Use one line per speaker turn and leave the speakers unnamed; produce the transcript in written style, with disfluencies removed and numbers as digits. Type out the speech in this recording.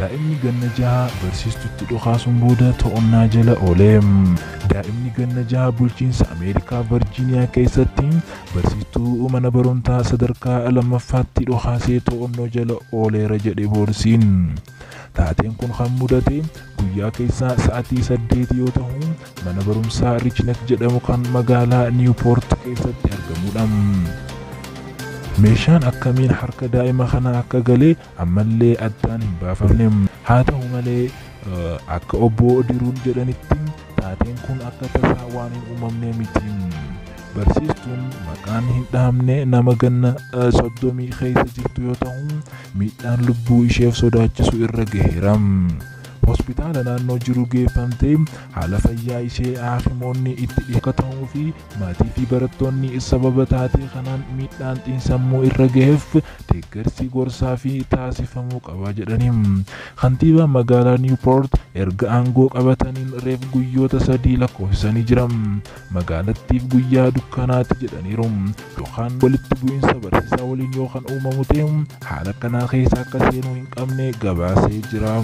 Daa'imni ganna 6 barsiistutti dhukaasuun booda to'annaa jala oole. Daa'imni ganna 6 bulchiinsa Ameerikaa Virjiiniyaa keessatti barsiistuu mana barumsaa sadarkaa lammaffaatti dhukaasee to'annoo jala ooleera jedhe poolisiin. Taateen kun kan mudate guyyaa keessaa sa'aatii 8 yoo ta'u, mana barumsaa Richneck jedhamu kan magaalaa Niwupoort keessatti argamudha. Meeshaan akkamiin harka daa'ima kanaa akka galee ammallee addaan hin baafamne. Haa ta'u malee, akka obbo Diruun jedhanitti taateen kun akka tasaa waan hin uumamne miti. Barsiistuun maqaan hin dhahamne nama ganna 30 keessa jirtu yoo ta'u, miidhaan lubbuu isheef sodaachisu irra gaheera. Hospitaala naannoo jiru geeffamtee haala fayyaa ishee haakimoonni itti dhiyaatanii fi maatii fi barattoonni sababa taatee kanaan miidhaan xiinsammuu irra gaheef deeggarsi gorsaa fi taasifamuu qaba jedhanii. Kantiibaan magaalaa Niwupoort erga aangoo qabataniin reef guyyoota 3 lakkoofsisanii jiran. Magaalattiif guyyaa dukkanaati jedhaniiru. Yookaan walitti bu'iinsa barsiisaa waliin yookaan uumamu ta'e haala akkanaa keessa akka seenuu hin qabne gabaasee jira.